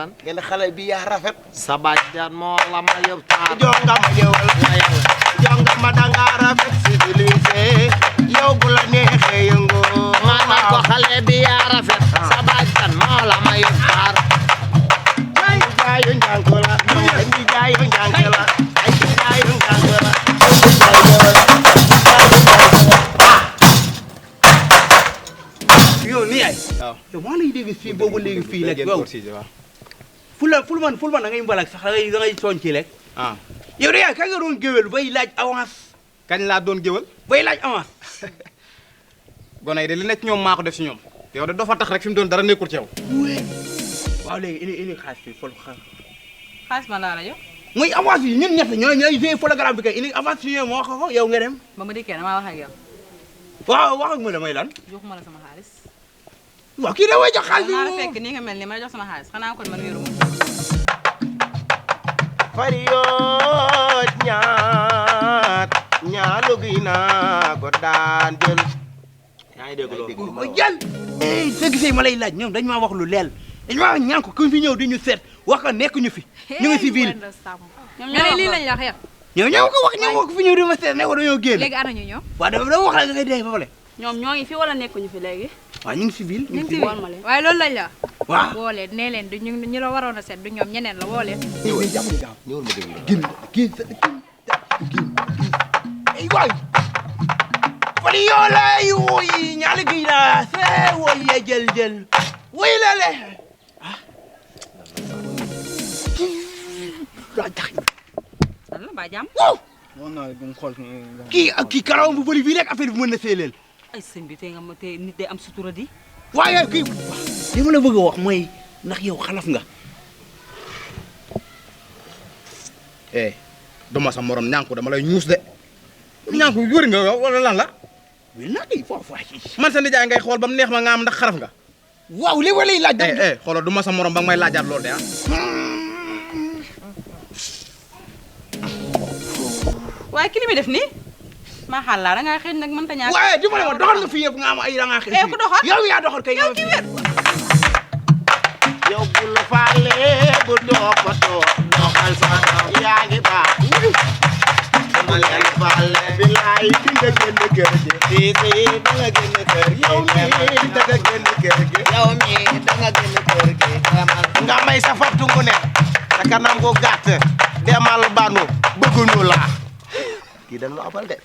lan ngeen xale bi yaa rafet sa bàjjan moo la ma yóbbu taar jonga ma ñëwal jonga ma danga rafet civilisé yow bu la neexee yëngu maanaam ko xale bi yaa rafet sa bàjjan moo la ma yóbbu taar ay jaayu njànk la ay jaayu njànk la ay jaayu njànk la yow nii ay yow maa lay dégg fii boobu léegi fii rek yow fulman da ngay mbalak sax da ngay soñ ci rek yow de yaay kañ nga doon géwél bay laaj avance kañ laa doon géwal bay laaj avance gone yi de li nekk ñoom maa ko def si ñoom yow de doo fa tax rek fi mu doon dara nekkul ci yow waaw léegi ini xaalis bi fol xaalis ma laa la jox muy avance yi ñun ñett ñooy joué programme bi kay ini avance yi moo ko yow nga dem ba ma dikkee damaa wax ak yow waaw wax ak ma damay lan joxuma la sama xaalis waaw kii da way jox xaalis maa la fekk nii nga mel ni ma jox sama xaalis xanaa kon man wéeru ma fariyoot ñaalu gi naa ko daan jël yaa ngi dégg loolu ma jël sa gisee ma lay laaj ñoom dañu maa wax lu leel dañu maa wax ñaan ko ku fi ñëw di ñu seet wax ko nekk ñu fi ñu ngi si ville ñoom ñoo lii lañ la wax yow ñoo ko wax ñoo ko fi ñëw di ma seet ne ko dañoo génn léegi ana ñu ñoom waaw dama wax la nga koy dee ba pare ñoom ñoo ngi fi wala nekkuñu fi léegi waaw ñu ngi si ville ñu ngi si waaye loolu lañ la waaw woo leen nee leen du ñu la waroon a seet du ñoom ñeneen la woo leen ñëwal jàmm ni gaaw ñëwal ma déglu génn ay waay fali yoo lay woy ñaali gi la see woy ye jël woy la le daa jax lan ba jàmm kii karawam bu bëri bii rek affaire bi mën na seeleel ay sëñ bi tey nga ma tey nit day am sutura di waaye kii li ma la bëgg a wax mooy ndax yow xalaf nga duma sa morom ñànku dama lay ñuus de ñànku wër nga yow wala lan la wil naa kay foofu man sa nijaay ngay xool ba mu neex ma nga am ndax xaraf nga waaw li walay laaj xoolal duma sa morom ba nga may laajaat loolu de waaye ki li muy def nii maa xaal laa da ngaa xëy nag mënta ñaar waaye di ma ne ma doxal nga fi yëpp nga am ay da ngaa xëy ku doxal yow yaa doxal kay yow ki wér yow bul faale bu toppatoo doxal sa yaa ngi baax dama leen faale bilaay di nga génn kër gi fiisi da nga génn kër gi yow mi da nga génn kër gi yow mi da nga génn kër gi nga may sa fattu mu ne sa kanam gu gàtt demal banu bëgguñu la kii dañu abal de